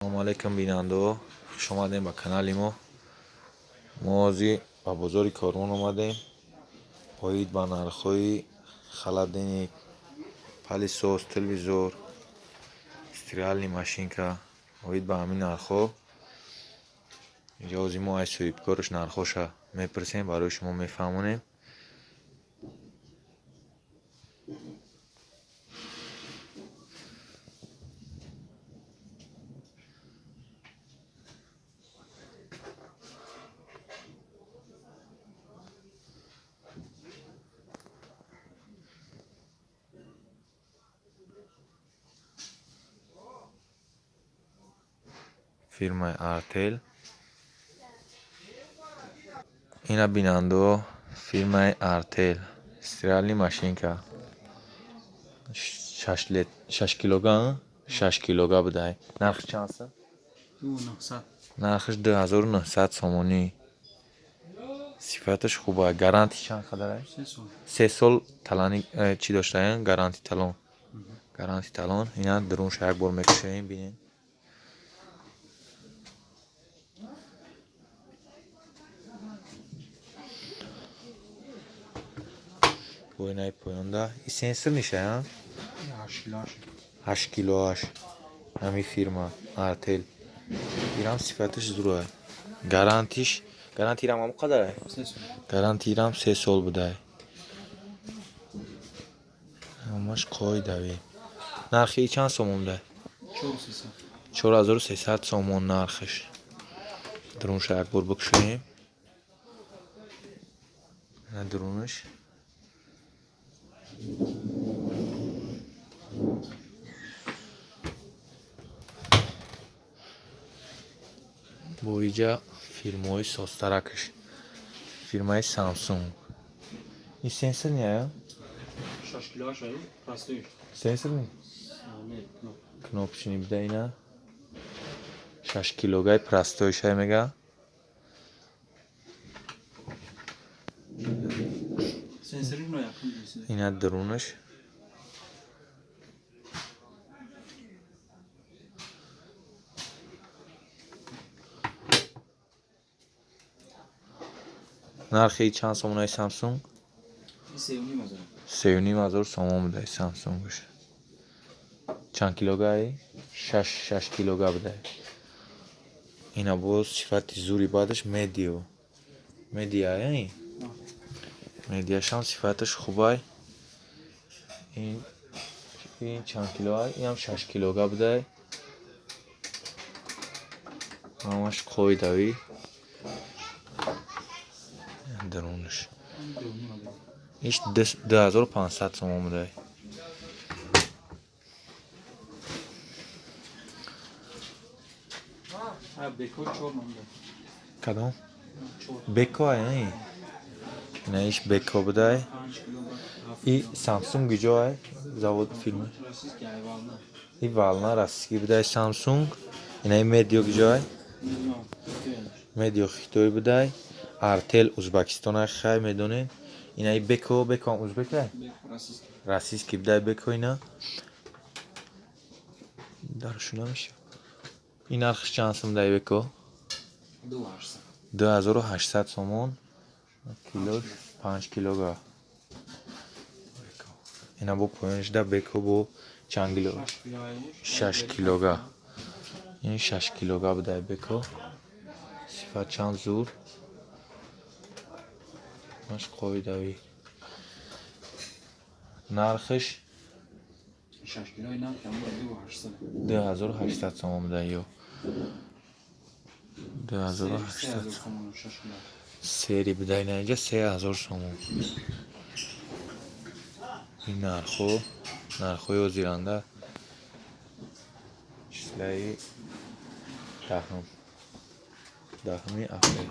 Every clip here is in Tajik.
Салому алайкум, бинандаҳо, хуш омадем ба канали мо. Мо ҳозир ба бозори Корвон омадем. Оид ба нархҳои холодильник, пылесос, телевизор, стиральный машинка, оид ба ҳамин нархҳо. Инҷа ҳозир мо аз соҳибкораш нархҳоша мепурсем, барои шумо мефаҳмонем. Фирмаи Артел. Ина, бинандаҳо, фирмаи Артел, стиральный машинка 6 килога, 6 килога будай. Нархш чанд аст? Нархаш 2900 сомонӣ. Сифаташ хуба. Гарантӣ чанд қадар? 3 сол талони чӣ доштаям? Гарантӣ талон. Гарантӣ талон. Ина дурунша як бор мекушоем, бинед. Бо инаи поёнда и сенсор мешая, 8 килоаш ҳамин фирма Артел. Ирам сифаташ зура. Гарантиш, гарантирам ҳамон қадар? Гарантирам 3 сол будай. Ҳамаш қоидавӣ. Нархи чанд сомон будай? 4300 сомон нархаш. Дурунша як бор бикушоем. Дурунаш. Бо иҷа фирмаҳои созтаракаш. Фирмаи Самсунг. Ин сенсор не? Сенсор не? Кнопочный буда ина. 6 килогаи простой шай мега. Ина дурунаш. Нархи чанд сомонаи Самсунг? 3500 сомон будай Самсунгш. Чанд килогаи? 6 килога будай. Ина боз сифати зури баъдаш Медио. Медиа, яъне? Медиашам сифаташ хубай. Ин чанд килоай? Инам 6 килога будай. Ҳамаш қоидавӣ. Дарунаш. Иш 2500 сомон будай. Кадом? Беко ай? Ина иш Беко будай. И Самсунг ҷо ай? Завод фирма. И Волна российский будай Самсунг. Ина и Медио ҷо ай? Медио Хитой будай. Артел Узбекистон ай, хай медонед. Ина и Беко, Беко ҳам узбек ай? Российский будай Беко ина. Даршу намеша. Ин нархш чанд сом будай Беко? 2800 сомон. Килош 5 килога. Ина бо поёнашда Беко бо чанд кило? 6 килога. Ин 6 килога будай Беко. Сифат чанд зур. Маш қоидавӣ. Нархаш 2800 сомон будай ё. 2800. Сери будай на инҷа 3000 сомон. Ин нархҳо, нархҳои ҳозиранда числаи 10-ум. 10-уми апрел.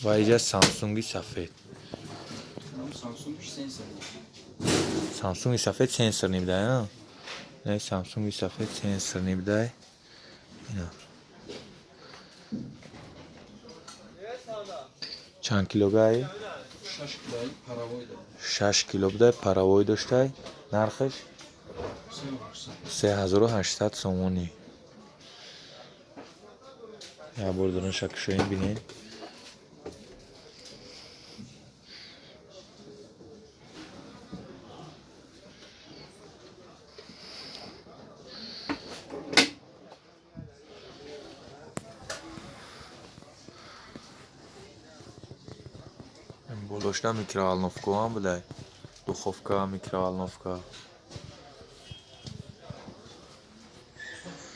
Ва инҷа Самсунги сафед. Самсунги сафед сенсорный будай, а? Самсунги сафед сенсорный будай. Ина. Чанд килогай? 6 кило будай, паровой доштай. Нархаш 3800 сомонӣ. Як бор дурунша кушоем, бинед. Болошта микроволновкаам будай. Духовка, микроволновка.